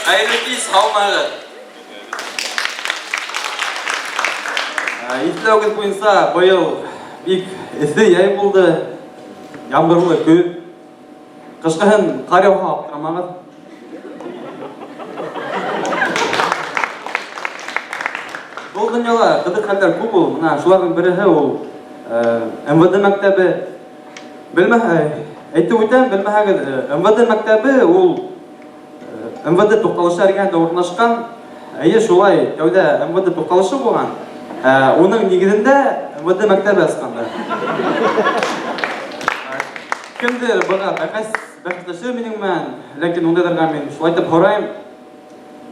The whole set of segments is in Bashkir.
Хәйерле кис, һаумыһығыҙ! Иҫләүегеҙ буйынса, быйыл бик эҫе йәй булды, ямғырлы көҙ. Ҡышҡыһын ҡар яуһа аптырамағыҙ. Был донъяла ҡыҙыҡ хәлдәр күп ул. Мына шуларҙың береһе ул МВД мәктәбе. Белмәһә, әйтеп үтәм, белмәһәгеҙ, МВД мәктәбе ул МВД туҡталышы эргәһендә урынлашҡан. Әйе, шулай, тәүҙә МВД туҡталышы булған. Ә уның нигеҙендә МВД мәктәбе асҡандар. Кемдер быға бәхәс бәхәсләшер минең менән, ләкин ундайҙарға мин шулай итеп һорайым.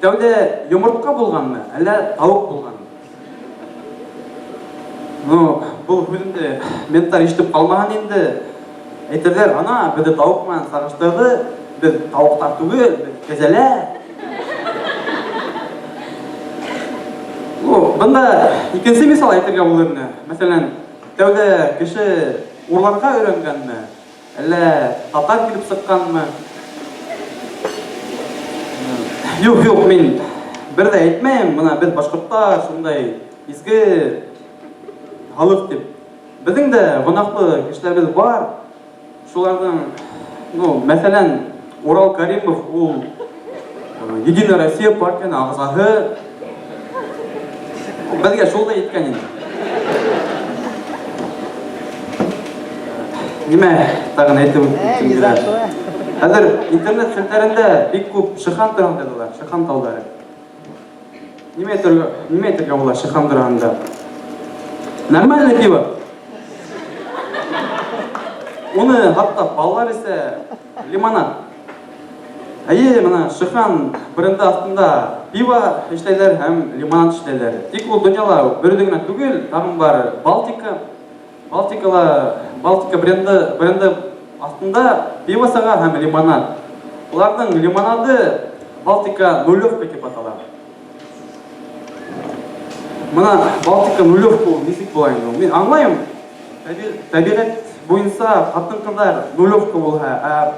Тәүҙә йомортҡа булғанмы, әллә тауыҡ булғанмы? Ну, был һүҙемде менттар ишетеп ҡалмаһын инде. Әйтерҙәр, ана, беҙҙе тауыҡ менән сағыштырҙы, беҙ тауыҡтар түгел, беҙ кәзәләр. Ну, бында икенсе мисал әйтергә булыр ине. Мәҫәлән, тәүҙә кеше урларға өйрәнгәнме, Әллә татар килеп сыҡҡанмы? Юҡ, юҡ, мин бер ҙә әйтмәйем, бына беҙ башҡорттар шундай изге халыҡ тип. Беҙҙең дә гонаһлы кешеләребеҙ бар. Шуларҙың, ну, мәҫәлән, Урал Каримов ул Единая Россия партияның ағзаһы. Беҙгә шул да еткән инде. Нимә тағын әйтеп үткем килә? Хәҙер интернет селтәрендә бик күп Шихан тураһында язалар, Шихан тауҙары. Нимә әйтергә, нимә әйтергә була Шихан тураһында? Нормальное пиво. Уны хатта балалар эсә, лимонад. Әйе, мына Шихан бренды астында пиво эшләйләр һәм лимонад эшләйләр. Тик ул дөньяла бер үзе генә түгел, тагын бар Балтика. Балтикала Балтика бренды бренды астында пиво сыга һәм лимонад. Уларның лимонады Балтика нулевка дип атала. Мына Балтика нулевка ул ничек була инде ул? Мин аңлайым, Табиғәт буйынса ҡатын-ҡыҙҙар нулевка булһа, ә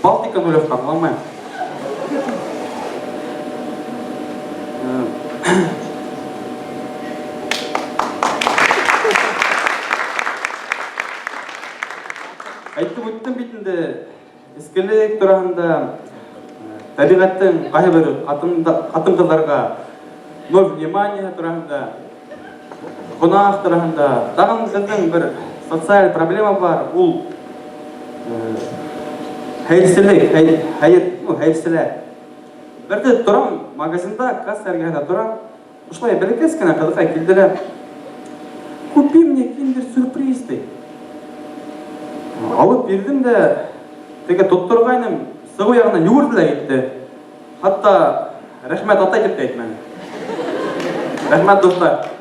Балтика нулевка аңламайым. Әйтеп үттем бит инде, Эскелек тураһында тәбиғәттең ҡайһы бер ҡатын-ҡыҙҙарға ноль внимания тураһында, гонаһ тураһында. Тағын беҙҙең бер социаль проблема бар, ул хәйерселек, хәйер, ну, хәйерселәр. Берҙе торам магазинда, касса эргәһендә торам. Ошолай бәләкәс кенә ҡыҙыҡай килде лә, Купи мне киндер сюрприз, ти. Алып бирҙем дә, теге тотторғайным, сығыу яғына йүгерҙе лә китте. Хатта рәхмәт атай тип тә әйтмәне. Рәхмәт, дуҫтар.